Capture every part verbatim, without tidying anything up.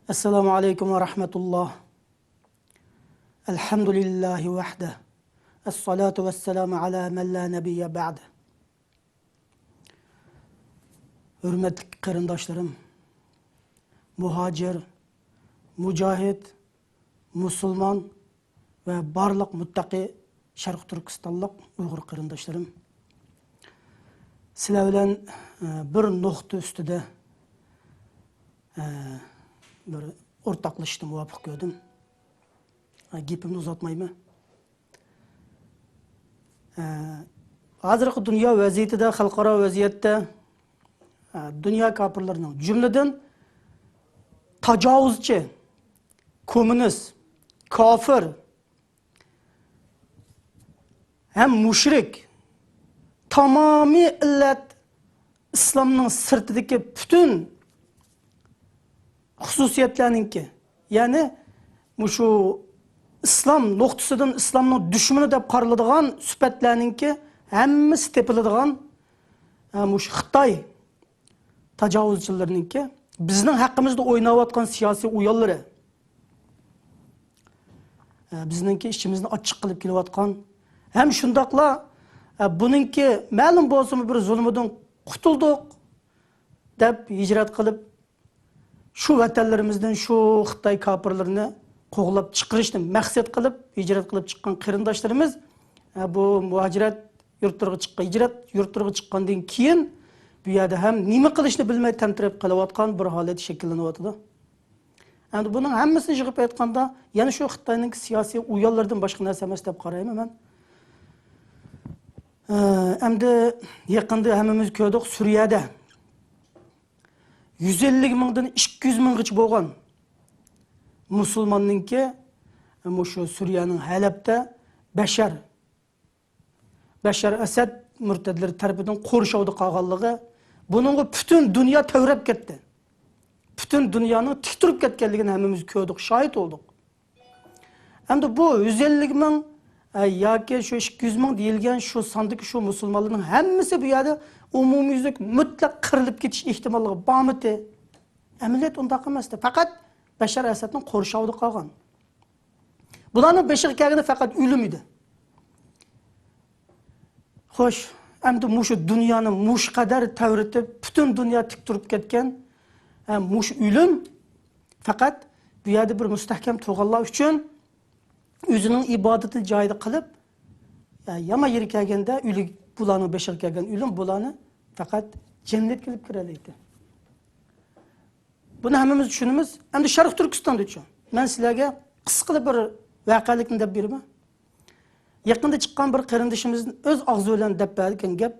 السلام عليكم ورحمة الله. الحمد لله وحده. الصلاة والسلام على من لا نبي بعده. ھۆرمەتلىك قېرىنداشلىرىم، مۇھاجىر، مۇجاھىد، مۇسۇلمان ۋە بارلىق مۇتتەقى شەرقىي تۈركىستانلىق ئۇيغۇر قېرىنداشلىرىم، سىلەر بىلەن، ئە، بىر نۇقتا ئۈستىدە، ئە، بىر ئورتاقلىشىشنى مۇۋاپىق كۆردۈم. ئە، گېپىمنى ئۇزارتمايمەن. ئە، ھازىرقى دۇنيا ۋەزىيىتىدە، خەلقئارا ۋەزىيەتتە، ئە، دۇنيا كاپىرلىرىنىڭ، جۈملىدىن تاجاۋۇزچى، كوممۇنىست، كافىر ھەم مۇشرىك، تامامىي ئىللەت ئىسلامنىڭ سىرتىدىكى پۈتۈن خۇسۇسىيەتلەرنىڭكى، يەنى مۇشۇ ئىسلام نۇقتىسىدىن ئىسلامنىڭ دۈشمىنى دەپ قارىلىدىغان سۈپەتلەرنىڭكى ھەممىسى تېپىلىدىغان، ھە، مۇشۇ خىتاي تاجاۋۇزچىلىرىنىڭكى بىزنىڭ ھەققىمىزدە ئويناۋاتقان سىياسىي ئويۇنلىرى، ھە، بىزنىڭكى ئىچىمىزنى ئاچچىق قىلىپ كېلىۋاتقان، ھەم شۇنداقلا، ھە، بۇنىڭكى مەلۇم بولسىمۇ بىر زۇلمىدىن قۇتۇلدۇق دەپ ھىجرەت قىلىپ، شۇ ۋەتەنلىرىمىزدىن شۇ خىتاي كاپىرلىرىنى قوغلاپ چىقىرىشنى مەقسەت قىلىپ ھىجرەت قىلىپ چىققان قېرىنداشلىرىمىز، ئە، بۇ مۇھاجىرەت يۇرتلىرىغا چىققان، ھىجرەت يۇرتلىرىغا چىققاندىن كېيىن بۇ يەردە ھەم نېمە قىلىشنى بىلمەي تەمتىرەپ قېلىۋاتقان بىر ھالەت شەكىللىنىۋاتىدۇ. ئەمدى بۇنىڭ ھەممىسىنى يىغىپ ئېيتقاندا، يەنە شۇ خىتاينىڭ سىياسىي ئويۇنلىرىدىن باشقا نەرسە ئەمەس دەپ قارايمەن مەن. ئە، ئەمدى يېقىندا ھەممىمىز كۆردۇق، سۈرىيەدە يۈز ئەللىك مىڭدىن ئىككى يۈز مىڭغىچە بولغان مۇسۇلماننىڭكى مۇشۇ سۈرىيەنىڭ ھەلەبتە بەشەر، بەشەر ئەسەد مۇرتەدلىرى تەرىپىدىن قورشاۋدا قالغانلىقى، بۇنىڭغا پۈتۈن دۇنيا تەۋرەپ كەتتى. پۈتۈن دۇنيانىڭ تىك تۇرۇپ كەتكەنلىكىنى ھەممىمىز كۆردۇق، شاھىت بولدۇق. ئەمدى بۇ يۈز ئەللىك مىڭ، ئە، ياكى شۇ ئىككى يۈز مىڭ دېيىلگەن شۇ ساندىكى شۇ مۇسۇلمانلارنىڭ ھەممىسى بۇ يەردە ئومۇميۈزلۈك مۇتلەق قىرىلىپ كېتىش ئېھتىماللىقى بارمىتى؟ ئەمەلىيەت ئۇنداق ئەمەستى. پەقەت بەشەر ئەسەدنىڭ قورشاۋىدا قالغان. بۇلارنىڭ بېشىغا كەلگىنى پەقەت ئۆلۈم ئىدى. خوش، ئەمدى مۇشۇ دۇنيانى مۇشۇ قەدەر تەۋرىتىپ، پۈتۈن دۇنيا تىك تۇرۇپ كەتكەن، ھە، مۇشۇ ئۆلۈم پەقەت بۇ يەردە بىر مۇستەھكەم تۇرغانلار ئۈچۈن ئۆزىنىڭ ئىبادىتىنى جايىدا قىلىپ، ھە، يامان يېرى كەلگەندە ئۆلۈك، بۇلارنىڭ بېشىغا كەلگەن ئۆلۈم بۇلارنى پەقەت جەننەتكە ئېلىپ كىرەلەيتتى. بۇنى ھەممىمىز چۈشىنىمىز. ئەمدى شەرقىي تۈركىستاندىچۇ؟ مەن سىلەرگە قىسقىلا بىر ۋەقەلىكنى دەپ بېرىمەن. يېقىندا چىققان بىر قېرىندىشىمىزدىن ئۆز ئاغزى بىلەن دەپ بەرگەن گەپ.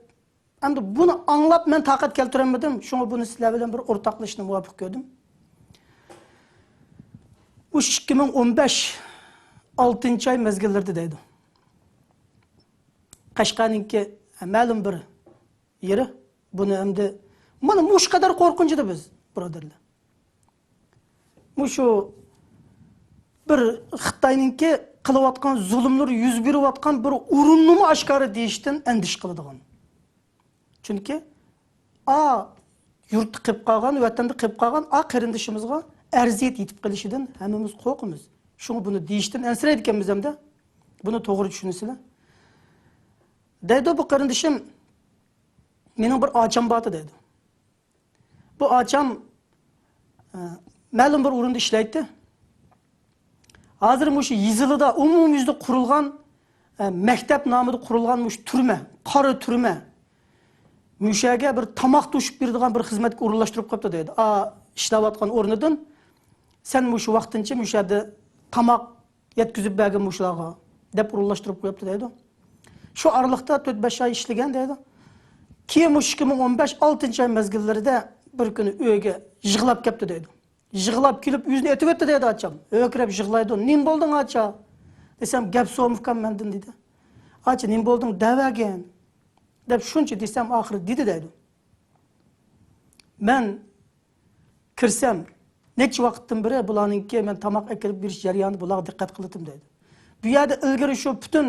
ئەمدى بۇنى ئاڭلاپ مەن تاقەت كەلتۈرەلمىدىم. شۇڭا بۇنى سىلەر بىلەن بىر ئورتاقلىشىشنى مۇۋاپىق كۆردۈم. ئۇ ئىككى مىڭ ئون بەش ئالتىنچى ئاي مەزگىللىرىدە دەيدۇ. قەشقەرنىڭكى مەلۇم بىر يېرى. بۇنى ئەمدى مانا مۇشۇ قەدەر قورقۇنچ ئىدى بىز، بۇرادەرلەر. مۇشۇ بىر خىتاينىڭكى قىلىۋاتقان زۇلۇملىرى يۈز بېرىۋاتقان بىر ئورۇننىمۇ ئاشكارا دېيىشتىن ئەندىشە قىلىدىغان. چۈنكى ئا يۇرتتا قېلىپ قالغان، ۋەتەندە قېلىپ قالغان ئا قېرىندىشىمىزغا ئەرزىيەت يېتىپ قېلىشىدىن ھەممىمىز قورقىمىز. شۇڭا بۇنى دېيىشتىن ئەنسىرەيدىكەنمىز ھەمدە. بۇنى توغرا چۈشىنىسىلەر. دەيدۇ بۇ قېرىندىشىم، مېنىڭ بىر ئاچام بارتى دەيدۇ. بۇ ئاچام، ئە، مەلۇم بىر ئورۇندا ئىشلەيتتى. ھازىر مۇشۇ يېزىلىدا ئومۇميۈزلۈك قۇرۇلغان، ئە، مەكتەپ نامىدا قۇرۇلغان مۇشۇ تۈرمە، قارا تۈرمە. مۇشۇ يەرگە بىر تاماق توشۇپ بېرىدىغان بىر خىزمەتكە ئورۇنلاشتۇرۇپ قويۇپتۇ دەيدۇ. ئا، ئىشلەۋاتقان ئورنىدىن، سەن مۇشۇ ۋاقتىنچە مۇشۇ يەردە تاماق يەتكۈزۈپ بەرگىن مۇشۇلارغا دەپ ئورۇنلاشتۇرۇپ قويۇپتۇ دەيدۇ. شۇ ئارىلىقتا تۆت بەش ئاي ئىشلىگەن دەيدۇ. كېيىن مۇشۇ ئىككى مىڭ ئون بەش ئالتىنچى ئاي مەزگىللىرىدە بىر كۈنى ئۆيگە يىغلاپ كەپتۇ دەيدۇ. يىغلاپ كېلىپ ئۆزىنى ئېتىۋەتتى دەيدۇ ئاچام. ھۆركىرەپ يىغلايدۇ. نېمە بولدۇڭ ئاچا؟ دېسەم، گەپ سورىمىكەن مەندىن دېدى. ئاچا، نېمە بولدۇڭ دەۋەرگىن دەپ شۇنچە دېسەم ئاخىرى دېدى دەيدۇ. مەن كىرسەم، نەچچە ۋاقىتتىن بېرى بۇلارنىڭكى مەن تاماق ئەكېلىپ بېرىش جەريانىدا بۇلارغا دىققەت قىلاتتىم دەيدۇ. بۇ يەردە ئىلگىرى شۇ پۈتۈن،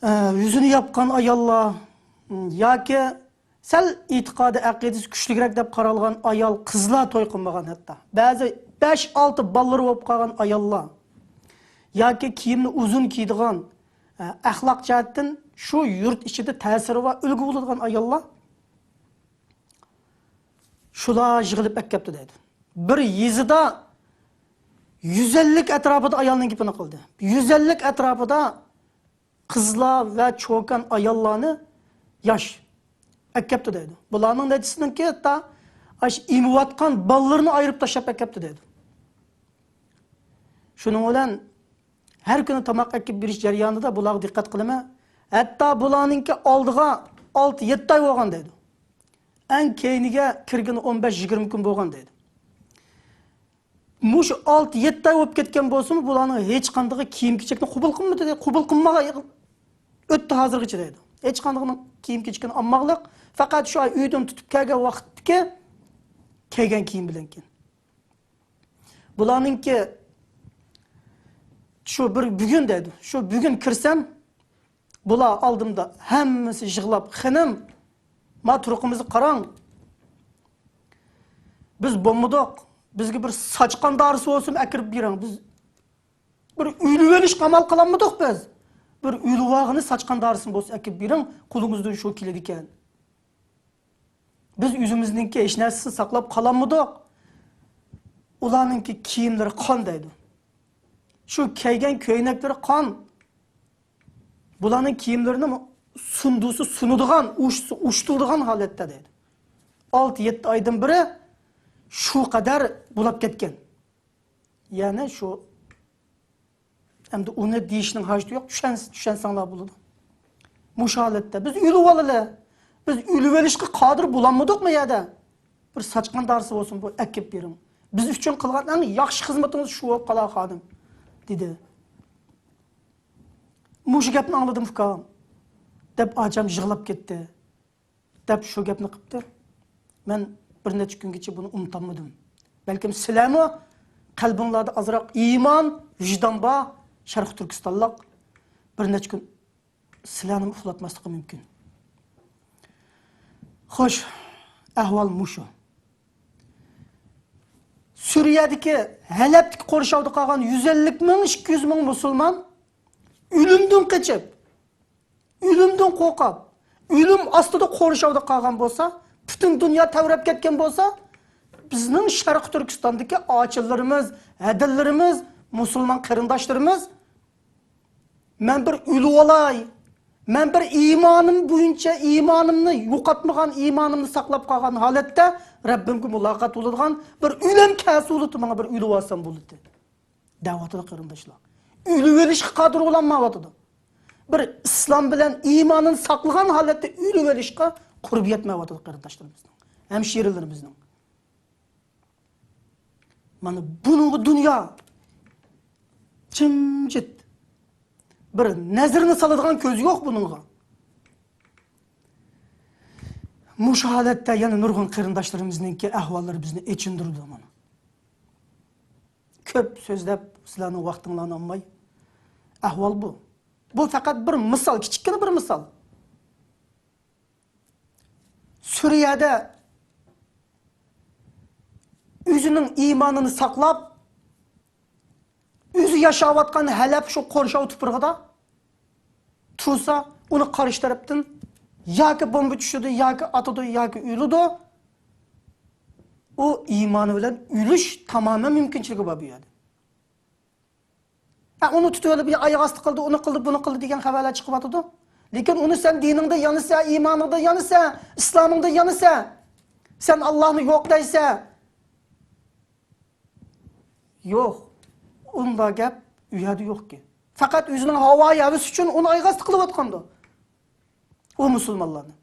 ئە، يۈزىنى ياپقان ئاياللار، م، ياكى سەل ئېتىقادى، ئەقىدىسى كۈچلۈكرەك دەپ قارالغان ئايال، قىزلار توي قىلمىغان ھەتتا. بەزى بەش، ئالتە بالىلىرى بولۇپ قالغان ئاياللار ياكى كىيىمنى ئۇزۇن كىيىدىغان، ئە، ئەخلاق جەھەتتىن شۇ يۇرت ئىچىدە تەسىرى بار، ئۈلگە بولىدىغان ئاياللار شۇلار يىغىلىپ ئەكەپتۇ دەيدۇ. بىر يېزىدا يۈز ئەللىك ئەتراپىدا ئايالنىڭ گېپىنى قىلدى. يۈز ئەللىك ئەتراپىدا قىزلار ۋە چوكان ئاياللارنى ياش ئەكەپتۇ دەيدۇ. بۇلارنىڭ نەچچىسىنىڭكى ھەتتا ئاشۇ ئېمىۋاتقان بالىلىرىنى ئايرىپ تاشلاپ ئەكەپتۇ دەيدۇ. شۇنىڭ بىلەن ھەر كۈنى تاماق ئەكىپ بېرىش جەريانىدا بۇلارغا دىققەت قىلىمەن. ھەتتا بۇلارنىڭكى ئالدىغا ئالتە، يەتتە ئاي بولغان دەيدۇ. ئەڭ كەينىگە كىرگىنى ئون بەش، يىگىرمە كۈن بولغان دەيدۇ. مۇشۇ ئالتە، يەتتە ئاي بولۇپ كەتكەن بولسىمۇ، بۇلارنىڭ ھېچقاندىقى كىيىم-كېچەكنى قوبۇل قىلمىدى، قوبۇل قىلمىغان ئۆتتى ھازىرغىچە دەيدۇ. ھېچقاندىقىنىڭ كىيىم-كېچىكىنى ئالماغلىق، پەقەت شۇ ئۆيدىن تۇتۇپ كەلگەن ۋاقىتتىكى كىيگەن كىيىم بىلەنكىن. بۇلارنىڭكى شۇ بىر بۈگۈن دەيدۇ، شۇ بۈگۈن كىرسەم، بۇلار ئالدىمدا ھەممىسى يىغلاپ، خېنىم، ما تۇرقىمىزنى قاراڭ. بىز بولمىدۇق. بىزگە بىر ساچقان دارىسى بولسىمۇ ئەكىرىپ بېرىڭ. بىز بىر ئۆلۈۋېلىشقا ئامال قىلالمىدۇق بىز. بىر ئۆلۈۋالغىنى ساچقان دارىسىنى بولسا ئەكىپ بېرىڭ. قولىڭىزدىن شۇ كېلىدىكەن. بىز ئۆزىمىزنىڭكى ھېچ نەرسىسىنى ساقلاپ قالالمىدۇق. ئۇلارنىڭكى كىيىملىرى قان دەيدۇ. شۇ كىيگەن كۆينەكلىرى قان. بۇلارنىڭ كىيىملىرىنىڭ سۇندۇسى سۇنىدىغان، ئۇشتۇسى ئۇشتۇلىدىغان ھالەتتە دەيدۇ. ئالتە، يەتتە ئايدىن بېرى شۇ قەدەر بولاپ كەتكەن. يەنى شۇ، ئەمدى ئۇنى دېيىشنىڭ ھاجىتى يوق، چۈشەن-، چۈشەنسەڭلار بولىدۇ. مۇشۇ ھالەتتە بىز ئۆلۈۋالىلى. بىز ئۆلۈۋېلىشقا قادىر بولالمىدۇقمۇ يەردە؟ بىر ساچقان دارىسى بولسۇن، بۇ ئەكىپ بېرىڭ. بىز ئۈچۈن قىلغان ئەڭ ياخشى خىزمىتىڭىز شۇ بولۇپ قالار، خانىم، دېدى. مۇشۇ گەپنى ئاڭلىدىم، ئۇكام، دەپ ئاچام يىغلاپ كەتتى، دەپ شۇ گەپنى قىپتۇ. مەن بىر نەچچە كۈنگىچە بۇنى ئۇنتالمىدىم. بەلكىم سىلەرمۇ قەلبىڭلاردا ئازراق ئىمان، ۋىجدان بار شەرقىي تۈركىستانلىق بىر نەچچە كۈن سىلەرنىمۇ ئۇخلاتماسلىقى مۇمكىن. خوش، ئەھۋال مۇشۇ. سۈرىيەدىكى، ھەلەبتىكى قورشاۋدا قالغان يۈز ئەللىك مىڭ، ئىككى يۈز مىڭ مۇسۇلمان ئۆلۈمدىن قېچىپ، ئۆلۈمدىن قورقۇپ، ئۆلۈم ئاستىدا قورشاۋدا قالغان بولسا، پۈتۈن دۇنيا تەۋرەپ كەتكەن بولسا، بىزنىڭ شەرقىي تۈركىستاندىكى ئاچىلىرىمىز، ھەدىلىرىمىز، مۇسۇلمان قېرىنداشلىرىمىز، مەن بىر ئۆلۈۋالاي، مەن بىر ئىمانىم بويىچە، ئىمانىمنى يوقاتمىغان، ئىمانىمنى ساقلاپ قالغان ھالەتتە رەببىمگە مۇلاقات بولىدىغان بىر ئۆلۈم كەلسە بولاتتى، ماڭا بىر ئۆلۈۋالسام بولاتتى، دەۋاتىدۇ قېرىنداشلار. ئۆلۈۋېلىشقا قادىر بولالمايۋاتىدۇ. بىر ئىسلام بىلەن ئىمانىنى ساقلىغان ھالەتتە ئۆلۈۋېلىشقا قۇربى يەتمەيۋاتىدۇ قېرىنداشلىرىمىزنىڭ، ھەمشىرىلىرىمىزنىڭ. مانا بۇنىڭغا دۇنيا جىمجىت، بىر نەزىرىنى سالىدىغان كۆز يوق بۇنىڭغا. مۇشۇ ھالەتتە يەنە نۇرغۇن قېرىنداشلىرىمىزنىڭكى ئەھۋاللىرى بىزنى ئېچىندۇرىدۇ مانا. كۆپ سۆزلەپ سىلەرنىڭ ۋاقتىڭلارنى ئالماي، ئەھۋال بۇ. بۇ پەقەت بىر مىسال، كىچىككىنە بىر مىسال. سۈرىيەدە ئۆزىنىڭ ئىمانىنى ساقلاپ، ئۆزى ياشاۋاتقان ھەلەب شۇ قورشاۋ تۇپرىقىدا تۇرسا، ئۇنى قارشى تەرەپتىن ياكى بومبا چۈشىدۇ، ياكى ئاتىدۇ، ياكى ئۆلىدۇ. ئۇ ئىمانى بىلەن ئۆلۈش تامامەن مۇمكىنچىلىكى بار بۇ يەردە. ھە، ئۇنى تۇتۇۋېلىپ، يا ئاياغ ئاستى قىلدى، ئۇنى قىلدى، بۇنى قىلدى دېگەن خەۋەرلەر چىقىۋاتىدۇ. لېكىن ئۇنى سەن دىنىڭدا يانىسەن، ئىمانىڭدا يانىسەن، ئىسلامىڭدا يانىسەن، سەن ئاللاھنى يوق دەيسەن. يوق. ئۇنداق گەپ ئۇ يەردە يوقكەن. پەقەت ئۆزىنىڭ ھاۋايى ھەۋىسى ئۈچۈن ئۇنى ئاياغ ئاستى قىلىۋاتقاندۇ. ئۇ مۇسۇلمانلارنى.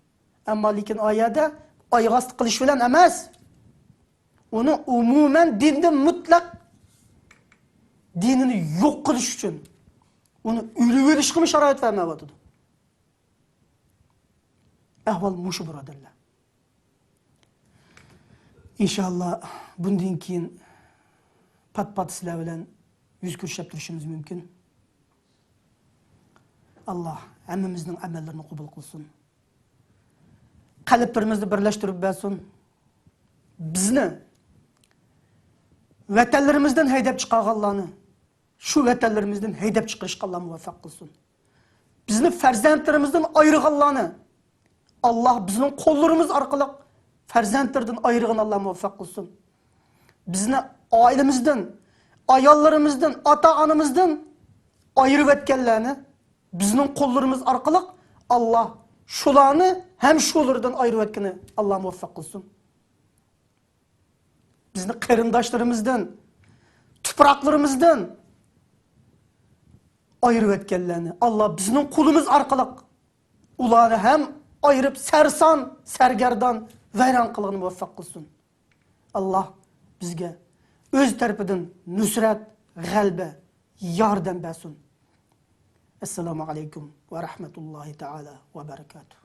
ئەمما لېكىن ئا يەردە ئاياغ ئاستى قىلىش بىلەن ئەمەس، ئۇنى ئومۇمەن دىندىن مۇتلەق دىنىنى يوق قىلىش ئۈچۈن، ئۇنى ئۆلۈۋېلىشقىمۇ شارائىت بەرمەيۋاتىدۇ. ئەھۋال مۇشۇ، بۇرادەرلەر. ئىنشاللا بۇندىن كېيىن پات-پات سىلەر بىلەن يۈز كۆرۈشۈپ تۇرۇشىمىز مۇمكىن. ئاللا ھەممىمىزنىڭ ئەمەللىرىنى قوبۇل قىلسۇن. قەلبلىرىمىزنى بىرلەشتۈرۈپ بەرسۇن. بىزنى ۋەتەنلىرىمىزدىن ھەيدەپ چىقارغانلارنى شۇ ۋەتەنلىرىمىزدىن ھەيدەپ چىقىرىشقا ئاللا مۇۋەپپەق قىلسۇن. بىزنى پەرزەنتلىرىمىزدىن ئايرىغانلارنى ئاللا بىزنىڭ قوللىرىمىز ئارقىلىق پەرزەنتلىرىدىن ئايرىغىنى ئاللا مۇۋەپپەق قىلسۇن. بىزنى ئائىلىمىزدىن، ئاياللىرىمىزدىن، ئاتا-ئانىمىزدىن ئايرىۋەتكەنلەرنى بىزنىڭ قوللىرىمىز ئارقىلىق ئاللا شۇلارنى ھەم شۇلىرىدىن ئايرىۋەتكىنى ئاللا مۇۋەپپەق قىلسۇن. بىزنى قېرىنداشلىرىمىزدىن، تۇپراقلىرىمىزدىن ئايرىۋەتكەنلەرنى ئاللا بىزنىڭ قولىمىز ئارقىلىق ئۇلارنى ھەم ئايرىپ سەرسان، سەرگەردان، ۋەيران قىلغىنى مۇۋەپپەق قىلسۇن. ئاللا بىزگە ئۆز تەرىپىدىن نۇسرەت، غەلىبە، ياردەم بەرسۇن. ئەسسالامۇ ئەلەيكۇم ۋە رەھمەتۇللاھى تائالا ۋە بەرىكاتۇھ.